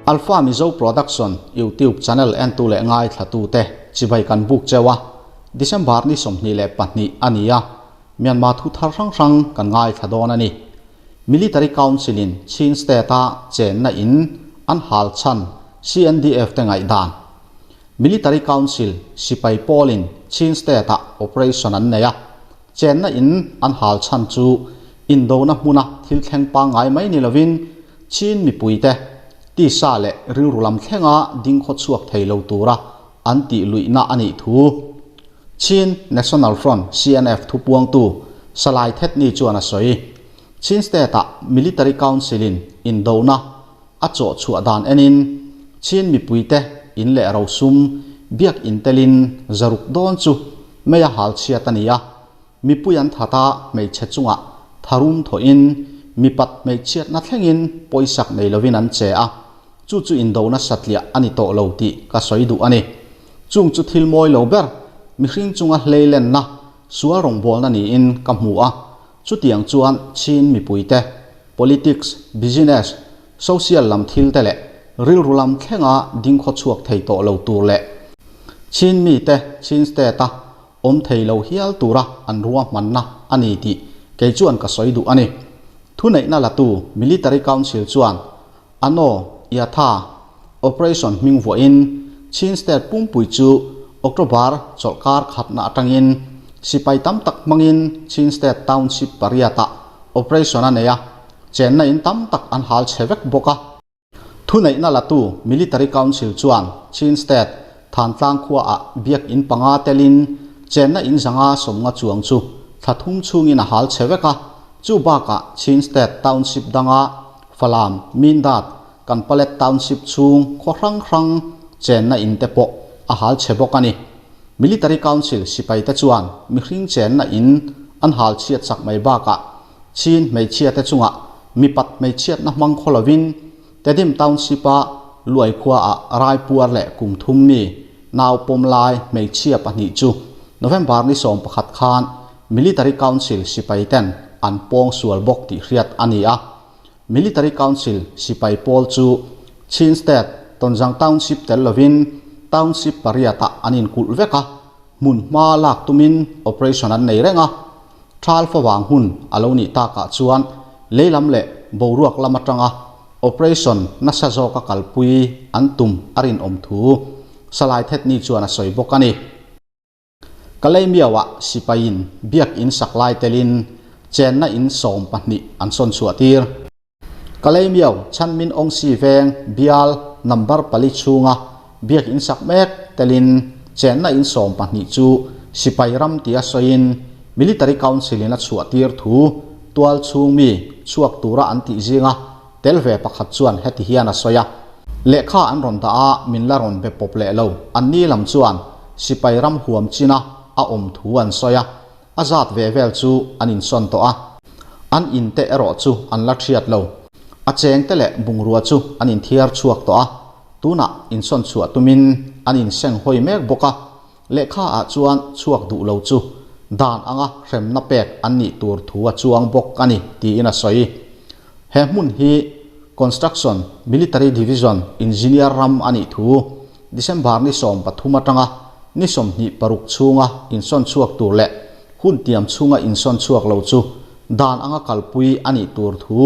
Alpha Mizo Production YouTube channel entu leh ngaithlatute chibai kan buk cheu a, December ni 22 a ni a, Myanmar thu thar hrang hrang kan ngaithla dawn a ni. Military Council in Chin State a chenna in an hal chhan CNDF te ngaihdan. Military Council sipai pawlin Chin State ah operation an nei a, chenna in an hal chhan chu indona hmuna thil thleng pangngai mai ni lovin Chin mipuite tisa leh rilru lam thlenga ding khaw chhuak thei lo tura an tih luihna a nih thu Chin National Front, CNF, thupuangtu Salai Thetni chuan a sawi. Chin State-ah Military Council-in indona a chawh chhuah dan enin Chin mipuite in leh rosum biak intelin zaruk dawn chu meia hal chhiat a ni a, mipui an that a, hmeichhe chungah tharum thawhin mipat hmeichhiatna thlengin pawisak nei lovin an che a, chu chu indona satliah a ni tawh lo tih ka sawi duh a ni. Chung chu thil mawi lo ber, mihring chunga hleilenna sual rawngbawlna niin ka hmu a, chutiang chuan Chin mipuite politics, business, social lam thil te leh rilru lam thlenga ding khaw chhuak thei tawh lo tur leh Chin mite Chin state-a awm thei lo hial tura an ruahmanna a ni tih kei chuan ka sawi duh a ni. Thuneihna latu Military Council chuan Ano Yatha Operation hming vuahin Chin state pumpui chu October chawlhkar khatna atangin sipai tam tak hmangin Chin state township pariatah Operation a nei a, chenna in tam tak an hal chhe vek bawk a. Thuneihna latu Military Council chuan Chin State Thantlang khuaah biak in panga telin chenna in zanga sawmnga chuang chu thla thum chhungin a hal chhe vek a, chu bakah Chin State Township danga Falam, Mindat, Kanpalet Township chhung khaw hrang hrang chenna in te pawh a hal chhe bawk a ni. Military Council sipaite chuan mihring chenna in an hal chhiat chak mai bakah Chin hmeichhiate chungah mipat hmeichhiatna hmang khaw lovin Tedim Township-a Luai khuaah Raipuar leh kum thum mi nau pawm lai hmeichhia pahnih chu November ni 11 khan Military Council sipaiten an pawng sual bawk tih hriat a ni a. Military Council sipai pawl chu Chin State Tonzang Township tel lovin Township pariatah an inkulh vek a, hmun hma lak tumin operation an nei reng a. Thal favang hun a lo nih takah chuan leilam leh boruak lam atanga operation nasa zawka kalpui an tum a rinawm thu Salai Thetni chuan a sawi bawk a ni. Kalaymyo-ah sipaiin biak in sak lai telin chenna in 12 an sawn chhuah tir. Kalaymyo Chhanmin Awngsi veng bial number pali chhunga biak in sak mek telin chenna in 12 chu sipai ram tia sawiin Military Council-in a chhuah tir thu tual chhung mi chhuak tura an tih zinga tel ve pakhat chuan heti hian a sawi a, Lehkha an rawn dah a, min la rawn be pawp leh lo. Anni lam chuan sipai ram huam china a awm thu an sawi a, a zat ve vel chu an insawn tawh a. An inte erawh chu an la thiat lo. A chengte leh bungrua chu an inthiar chhuak tawh a, tunah insawn chhuah tumin an inseng hawi mek bawk a. Lehkha ah chuan chhuak duh lo chu dan anga hremna pek an nih tur thu a chuang bawk a ni tiin a sawi. He hmun hi Construction Military Division Engineer ram a nih thu December ni 13 atanga ni 26 chhunga insawn chhuak tur leh hun tiam chhunga insawn chhuak lo chu dan anga kalpui a nih tur thu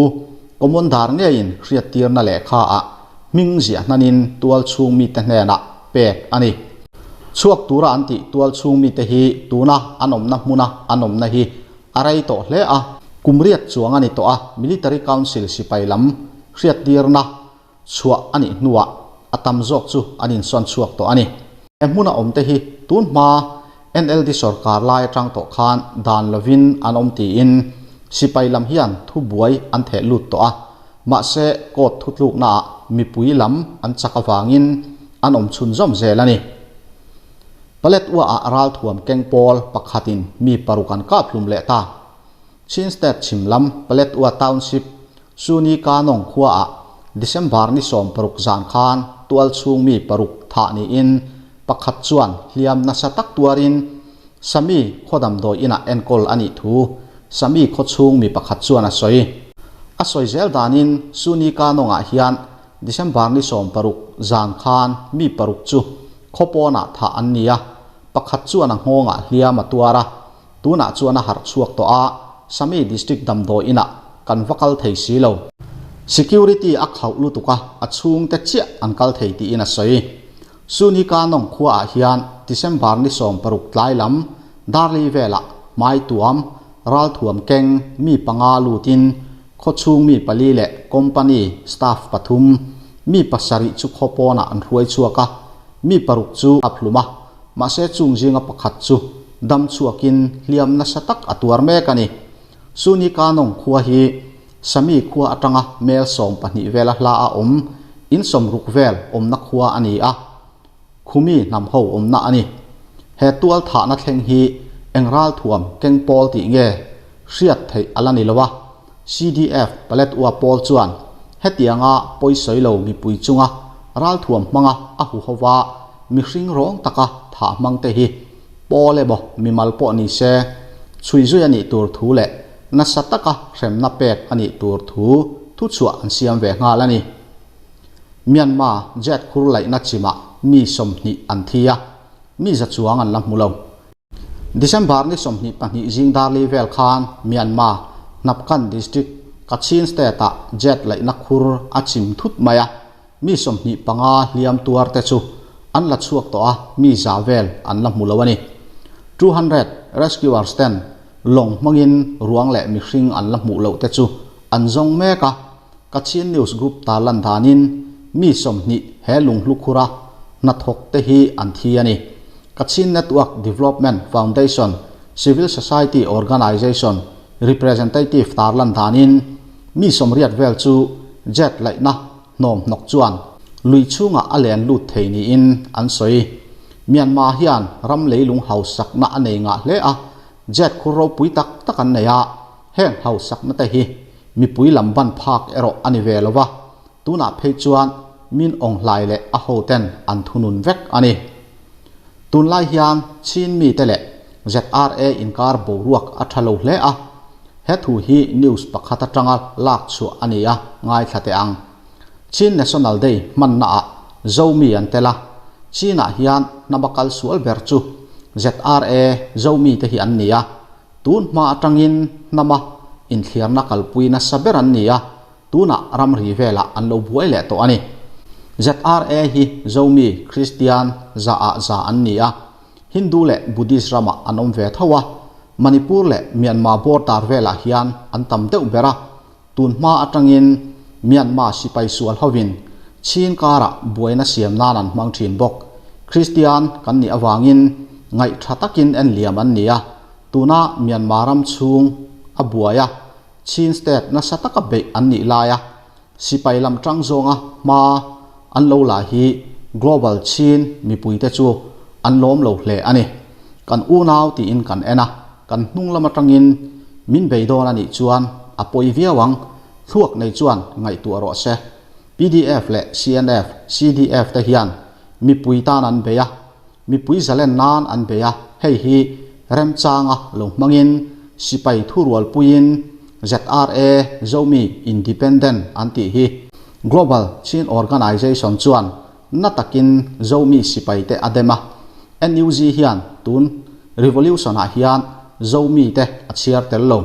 Commander ngeiin hriattirna lehkha ah hming ziah hnanin tual chhung mite hnenah pek a ni. Chhuak tura an tih tual chhung mite hi tuna an awmna hmuna an awmna hi a rei tawh hle a, kum riat chuang a ni tawh a, Military Council sipai lam hriattirna chhuah a nih hnuah a tam zawk chu an insawn chhuak tawh a ni. He hmuna awmte hi tun hma NLD sorkar lai atang tawh khan dan lovin an awm tiin sipai lam hian thubuai an theh lut tawh a, mahse court thutluknaah mipui lam an chak avangin an awm chhunzawm zel a ni. Paletwa-ah ralthuam keng pawl pakhatin mi paruk an kap hlum leh ta. Chin State chhim lam Paletwa Township Suni Kanong khuaah December ni 16 zan khan tual chhung mi paruk thah niin pakhat chuan hliam nasa tak tuarin Sami khaw damdawi inah enkawl a nih thu Sami khaw chhung mi pakhat chuan a sawi. A sawi zel danin Suni Kanongah hian. December ni 60 zan khan mi paruk chu khaw pawnah thah an ni a, pakhat chuan a nghawngah hliam a tuar a, tunah chuan a harh chhuak tawh a, Sami District damdawi inah kan va kal thei si lo. Security a khauh lutuk a, a chhungte chiah an kal thei tiin a sawi. Suni Kanong khuaah hian December ni 60 tlai lam Darli velah hmaituam, ralthuam keng mi panga lutin Khawchhung mi pali leh company staff pathum, mi pasarih chu khaw pawnah an hruai chhuak a, mi paruk chu a phlum a, mahse chung zinga pakhat chu dam chhuakin hliam nasa tak a tuar mek a ni. Suni Kanong khua hi Sami khua atanga mel 12 vela hla a awm, in 60 vel awmna khua a ni a. Khumi hnam ho awmna a ni. He tual thahna thleng hi eng ralthuam keng pawl tih nge hriat theih a la ni lo a, CDF Paletwa pawl chuan hetianga pawisawi lo mipui chunga ralthuam hmanga a huhova mihring rawng taka thah hmang te hi pawl emaw mimal pawh ni se chhui zui a nih tur thu leh nasa taka hremna pek a nih tur thu thuchhuah an siam ve nghal a ni. Myanmar jet khur laihna chimah mi 20 an thi a, mi za chuang an la hmu lo. December ni 22 zing darli vel khan Myanmar Hnapkan District Kachin State-ah jet laihna khur a chim thut mai a, mi 25 hliam tuar te chu an la chhuak tawh a, mi za vel an la hmu lo a ni. 200 rescuers ten lawng hmangin ruang leh mihring an la hmuh loh te chu an zawng mek a, Kachin News Group tarlan danin mi 20 he lunghlu khura hnathawk te hi an thi a ni. Kachin Network Development Foundation Civil Society Organization representative tarlan danin mi 80 vel chu jet laihna hnawm hnawk chuan lui chhungah a len lut thei niin an sawi. Myanmar hian ram leilung hausakna a nei ngah hle a, jet khur ropui tak tak an nei a, heng hausakna te hi mipui lam ban phak erawh a ni ve lo va, tunah phei chuan min awng hlai leh a hoten an thunun vek a ni. Tunlai hian Chin mite leh ZRA inkar boruak a tha lo hle a, he thu hi news pakhat atanga lak chhuah a ni a, ngaithla teh ang. Chin National Day hmannaah Zomi an tel a, Chinah hian hnama kal sual ber chu ZRA Zomi te hi an ni a, Tun hma atangin hnama inthliarna kalpui nasa ber an ni a, tunah ramri velah an lo buai leh tawh a ni. ZRA hi Zomi, Kristian, za ah za an ni a, Hindu leh Buddhist ramah an awm ve tho a, Manipur leh Myanmar border velah hian an tam deuh ber a, tun hma atangin Myanmar sipai sual hovin Chin karah buaina siam nan an hmang thin bawk. Kristian kan nih avangin ngaih tha takin en liam an ni a, tuna Myanmar ram chhung a buai a, Chin state nasa taka beih an nih lai a, sipai lam tang zawnga hma an lo la hi Global Chin mipuite chu an lawm lo hle a ni. Kan unau tiin kan en a, kan hnung lam atangin min bei dawn a nih chuan a pawi viau ang, thluak nei chuan ngaihtuah rawh se. PDF leh CNF, CDF te hian mipui tan an bei a, mipui zalen nan an bei a, hei hi remchanga lo hmangin sipai thurualpuiin ZRA Zomi Independent an tih hi Global Chin Organization chuan na takin Zomi sipai te a dem a, NUG hian tun revolution ah hian Zomi te a chhiar tel lo.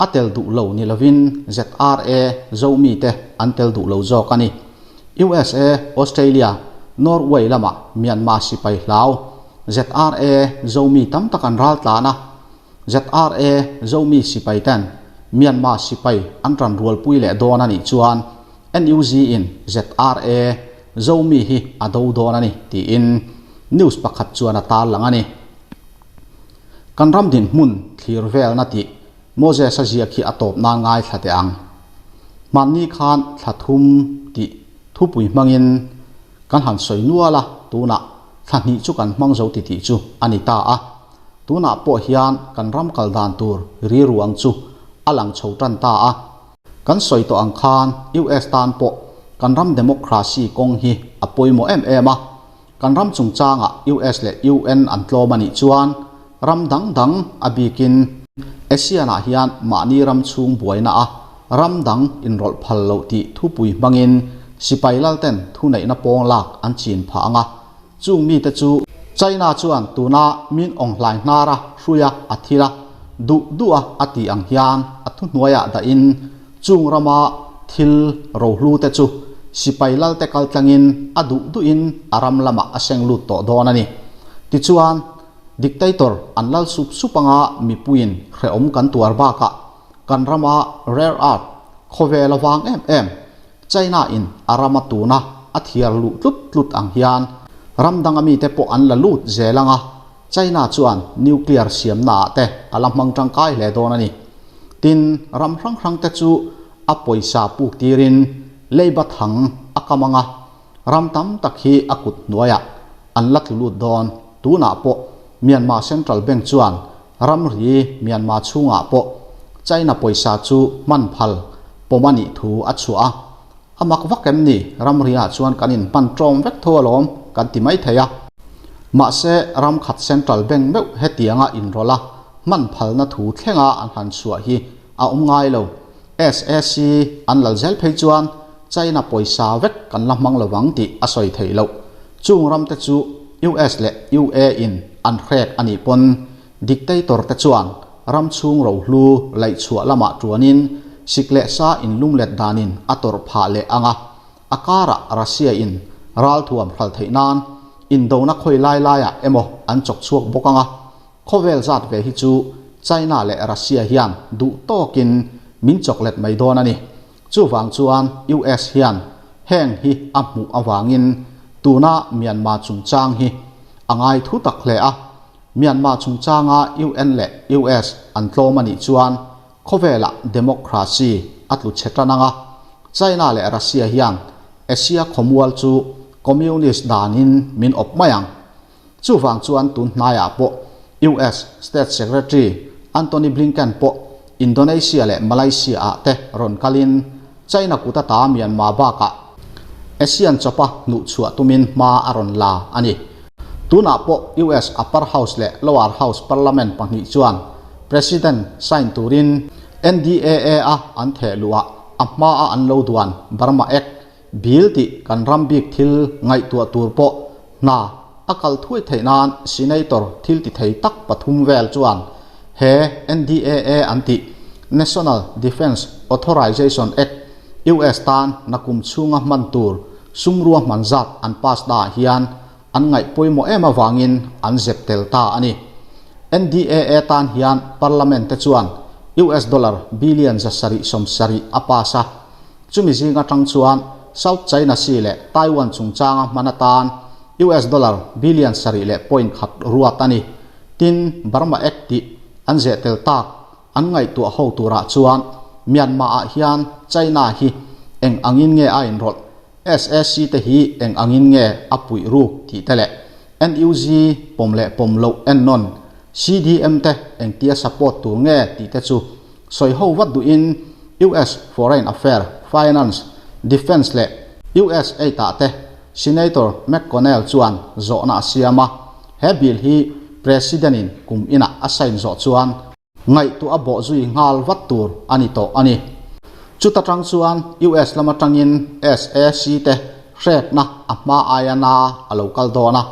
A tel duh lo ni lovin ZRA Zomi te an tel duh lo zawk a ni. USA, Australia, Norway lamah Myanmar sipai hlau ZRA Zomi tam tak an ral tlan a, ZRA Zomi sipai ten Myanmar sipai an ran rualpui leh dawn a nih chuan NUG in ZRA Zomi hi a do dawn a ni tiin news pakhat chuan a tarlang a ni. Kan ram dinhmun thlir velna tih Moses a ziak hi a tawp nan ngaithla teh ang. Hmanni khan thla thum tih thupui hmangin kan han sawi nual a, tunah thla hnih chu kan hmang zo ti tih chu a ni ta a. Tunah pawh hian kan ram kal dan tur riruang chu a lang chho tan ta a. Kan sawi tawh ang khan US tan pawh kan ram democracy kawng hi a pawimawh em em a. Kan ram chungchangah US leh UN an tlawm a nih chuan ram dang dang a bikin ASEAN-ah hian mahni ram chhung buaina a ram dang inrawlh phal loh tih thupui hmangin Sipai lalten thuneihna pawng lak an chin phah ang a, chung mite chu China chuan tuna min awng hlai hnara hruia a thil a, duh duh a a tih ang hian a thuhnuaiah dahin chung rama thil rohlu te chu sipai lalte kaltlangin a duh duhin a ram lamah a seng lut tawh dawn a ni. Tichuan, dictator an lal sup sup anga mipuiin hrehawm kan tuar bakah kan rama rare earth khawvel avang em em China in a rama tuna a thiar luh tlut tlut ang hian ram danga mite pawh an la lut zel anga China chuan nuclear siamna ah te a la hmang tangkai hle dawn a ni. Tin, ram hrang hrang te chu a pawisa puk tirin leiba thang a kam anga ram tam tak hi a kut hnuaiah an la tlu lut dawn. Tunah pawh Myanmar Central Bank chuan Ramri Myanmar chhungah pawh China pawisa chu hman phal pawm a nih thu a chhuah a, a mak vak em ni? Ramriah chuan kan inhman ṭawm vek tho alawm kan ti mai thei a. Mahse, ram khat Central Bank meuh hetianga inrawlh a hman phalna thu thlenga an han chhuah hi a awm ngai lo. SAC an lal zel phei chuan China pawisa vek kan la hmang lovang tih a sawi theih loh. Chung ramte chu US leh UA in an hrek a nih pawn dictator te chuan ram chhung rohlu laihchhuah lamah tuanin sik leh sa inlumlet danin a tawrh phah leh ang a, a karah Russia in ralthuam hral theih nan indona khawi lai laiah emaw an chawk chhuak bawk ang a. Khawvel zat ve hi chu China leh Russia hian duh tawkin min chawklet mai dawn a ni. Chuvang chuan US hian heng hi a hmuh avangin tuna Myanmar chungchang hi a ngai thu tak hle a. Myanmar chungchanga UN leh US an tlawm a nih chuan khawvelah democracy a tlu chhe tan ang a. China leh Russia hian Asia khawmual chu communist danin min awp mai ang. Chuvang chuan tun hnaiah pawh US State Secretary Antony Blinken pawh Indonesia leh Malaysia ah te rawn kalin China kut ata Myanmar bakah ASEAN chawpa hnuhchhuah tumin hma a rawn la a ni. Tunah pawh US Upper House leh Lower House Parliament pahnih chuan President sign turin NDAA a an theh luhah a hmaa an lo duan Burma Act Bill tih kan ram bik thil ngaihtuah tur pawh hna a kal thuai theih nan Senator thil ti thei tak pathum vel chuan he NDAA an tih National Defense Authorization Act US tan nakum chhunga hman tur sumrua hman zat an pass naah hian an ngaih pawimawh em avangin an zep tel ta a ni. NDAA tan hian Parliament te chuan US dollar billion 770 a pass a. Chumi zing atang chuan South China Sea leh Taiwan chungchanga hman atan US dollar billion sarih leh point khat ruat a ni. Tin, Burma Act tih an zeh tel tak an ngaihtuah ho turah chuan Myanmar ah hian China hi eng angin nge a inrawlh, SAC te hi eng angin nge a puih ruk tih te leh NUG pawm leh pawm loh ennawn CDM te engtia support tur nge tih te chu Sawi ho vat duhin US Foreign Affair, Finance, Defence leh US Aid ah te Senator McConnell chuan zawhna a siam a. He bill hi President in kum inah a sign zawh chuan ngaihtuah a bawh zui nghal vat tur a ni tawh a ni. Chuta tang chuan US lam atangin SAC te hrekna a hma aia na a lo kal dawn a.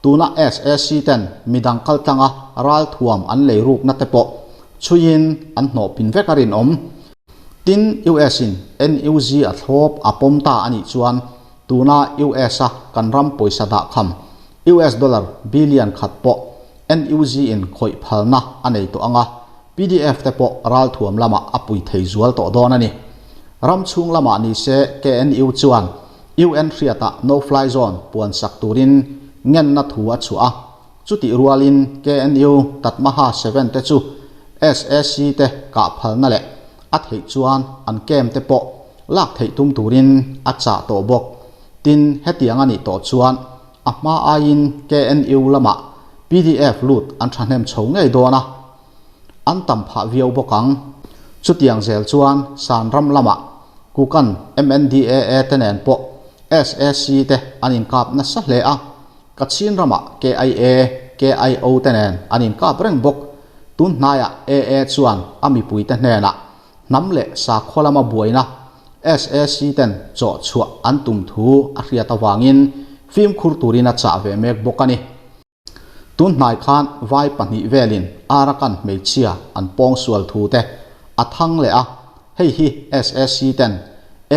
Tuna SAC ten midang kaltlanga ralthuam an lei rukna te pawh Chhuiin an hnawh pin vek a rinawm. Tin, US in NUG a thlawp a pawm ta a nih chuan tuna US a kan ram pawisa dah kham US dollar billion khat pawh NUG in khawih phalna a nei tawh ang a, PDF te pawh ralthuam lamah a pui thei zual tawh dawn a ni. Ram chhung lamah ni se KNU chuan UN hriatah no fly zone puan sak turin ngenna thu a chhuah a. Chutih rualin KNU Tatmaha Seven te chu SAC te kah phalna leh a theih chuan an camp te pawh lak theih tum turin a chah tawh bawk. Tin, hetiang a nih tawh chuan a hma aiin KNU lamah PDF lut an thahnem chho ngei dawn a, an tam phah viau bawk ang. Chutiang zel chuan Sanram lamah Kukan MNDAA te nen pawh SAC te an inkap nasa hle a. Kachin ramah KIA, KIO te nen an inkap reng bawk. Tun hnaiah AA chuan a mipuite hnenah hnam leh sakhaw lama buaina SAC ten chawh chhuah an tum thu a hriat avangin fimkhur turin a chah ve mek bawk a ni. Tun hnai khan vai pahnih velin Arakan hmeichhia an pawng sual thu te a thang leh a, hei hi SAC ten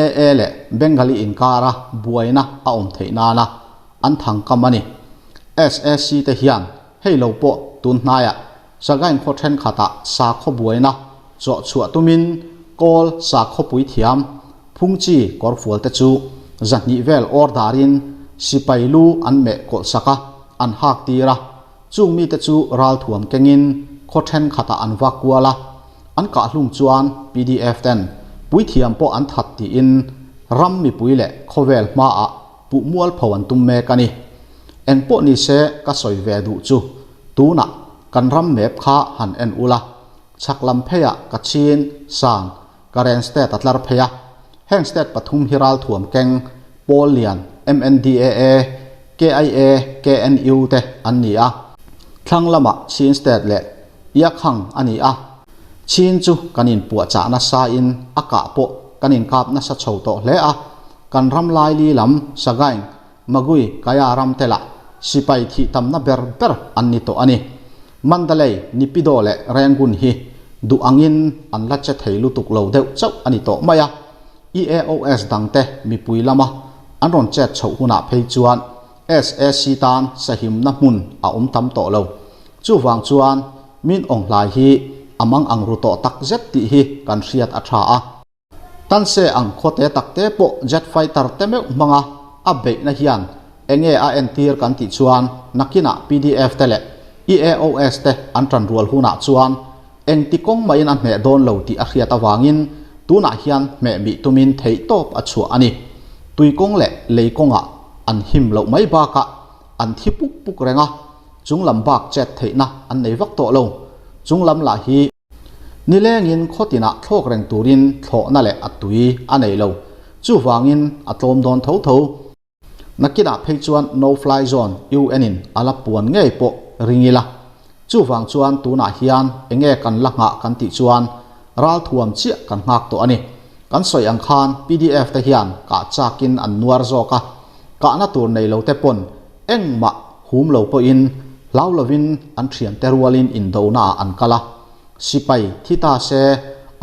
AA leh Bengali inkara buaina a awm theih nana an thang kam a ni. SAC te hian hei lo pawh tun hnaiah Sagaing khaw thenkhatah sakhaw buaina chawh chhuah tumin Kawl sakhawpui thiam Phungchi kawrfual te chu 200 vel awr darin sipai lu an meh kawlh sak a, an hak tir a. Chung mite chu ralthuam kengin khaw thenkhatah an vak kual a, an kahhlum chuan pdf ten puithiam pawh an that tiin ram mipui leh khawvel hmaah puh mualpho an tum mek a ni. Engpawh nise ka sawi ve duh chu tunah kan ram map kha han en ula, chhak lam pheiah Kachin, Shan, Karen state a tlar phei a. Heng state pathum hi ralthuam keng, Pawl Lian, MNDAA, KIA, KNU te an ni a. Thlang lamah Chin state leh Yakhang a ni a. Chin chu kan inpuahchah nasa in a kah pawh kan inkap nasa chho tawh hle a. Kan ram laili lam Sagaing, Magui, Kaya ram te lah sipai thih tamna ber ber an ni tawh a ni. Mandalay, Nipido leh Rangoon hi duh angin an la che thei lutuk lo deuh chauh a ni tawh mai a. EAOS dangte mipui lama an rawn chet chhoh hunah phei chuan SAC tan sahimna hmun a awm tam tawh lo. Chuvang chuan Min Aung Hlai hi a mang ang ru tawh tak zet tih hi kan hriat a tha a. Tanse ang khawte takte pawh jet fighter te meuh hmanga a beihna hian enge a entir kan tih chuan nakinah pdf te leh EAOS te an tan rual hunah chuan engti kawng mahin a hneh dawn lo tih a hriat avangin tunah hian hmeh mih tumin theihtawp a chhuah a ni. Tui kawng leh lei kawngah an him loh mai bakah an thi puk puk reng a, chunglam bak chet theihna an nei vak tawh lo. Chunglam lah hi. Nilengin khawtinah thlawk reng turin thlawhna leh a tui a nei lo. Chuvangin a tlawm dawn tho tho. Nakinah phei chuan No Fly Zone UN in a la puan ngei pawh ring ila. Chuvang chuan tunah hian enge kan la nghah kan tih chuan ralthuam chiah kan nghak tawh a ni. Kan sawi ang khan pdf te hian kah chakin an nuar zawk a, kahna tur nei lo te pawn Engmah hum lo pawhin hlau lovin an thiante rualin indonaah an kal a, sipai thi ta se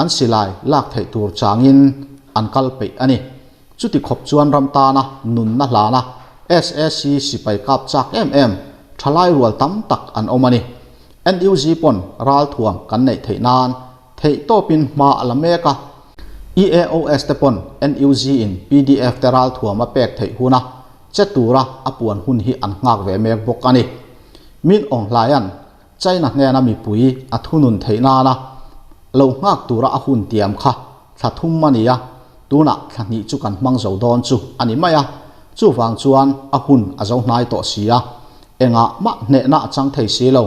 an silai lak theih tur changin an kal peih a ni. Chuti khawp chuan ram tana nunna hlana SAC sipai kap chak em em thalai rual tam tak an awm a ni. NUG pawn ralthuam kan neih theih nan theih tawpin hma a la mek a, EAOS te pawn NUG in pdf te ralthuam a pek theih huna Che tura a puan hun hi an nghak ve mek bawk a ni. Min Aung Hlaia'n China hnena mipui a thunun theih nana lo nghak tura a hun tiam kha thla thum a ni a, tunah thla hnih chu kan hmang zo dawn chu a ni mai a, chuvang chuan a hun a zo hnai tawh si a, engah mah hnehna a chang thei si lo.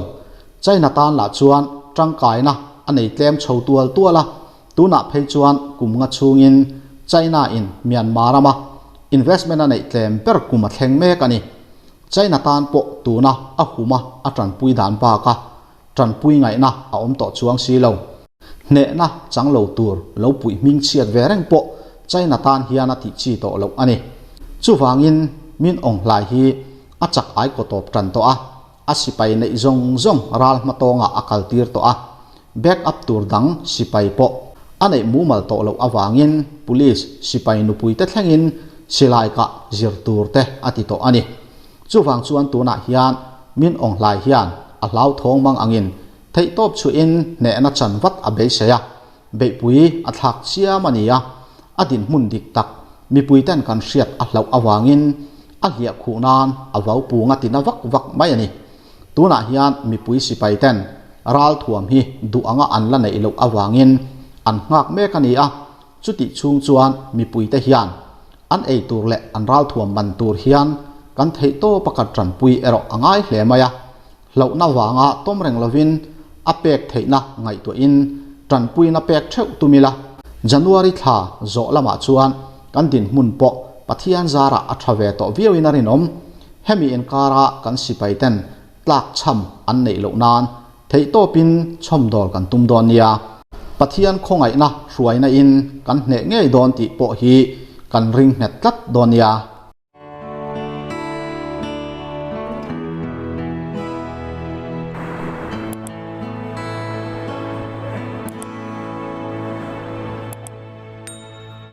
China tan lah chuan tangkaina a nei tlem chho tual tual a, Tunah phei chuan kum nga chhungin China in Myanmar rama investment a neih tlem ber kum a thleng mek a ni. China tan pawh tuna a huma a tanpui dan baka tanpui ngaihna a awm tawh chuang si lo. Hnehna chang lo tur lo puih hming chhiat ve reng pawh China tan hian a tih chi tawh loh a ni. Chuvangin Min Aung Hlai hi a chak ai kaw tawp tan tawh a. A sipai neih zawng zawng ral hmatawngah a kaltir tawh a, back up tur dang sipai pawh a neih mumal tawh loh avangin police sipai nupuite thlengin silai kah zir tur te a ti tawh a ni. Chuvang chuan tunah hian Min Aung Hlai hian a hlauthawng mang angin theihtawp chhuihin hnehna chan vat a beisei a, Beihpui a thlak chiam a ni a, a dinhmun dik tak mipuiten kan hriat a hlauh avangin a hliah khuh nan a vau pung a tina vak vak mai a ni. Tunah hian mipui sipaiten ralthuam hi duh anga an la neih loh avangin an nghak mek a ni a, chutih chhung chuan mipuite hian an ei tur leh an ralthuam man tur hian kan theihtawp a kan tanpui erawh a ngai hle mai a. Hlauhna vanga tawm reng lovin a pek theihna ngaihtuahin tanpuina pek theuh tum ila. January thla zawh lamah chuan kan dinhmun pawh Pathian zarah a tha ve tawh viauin a rinawm. Hemi inkara kan sipaiten tlak chham an neih loh nan theihtawpin chhawmdawl kan tum dawn nia. Pathian khawngaihna hruaina in kan hneh ngei dawn tih pawh hi kan ring nghet tlat dawn nia.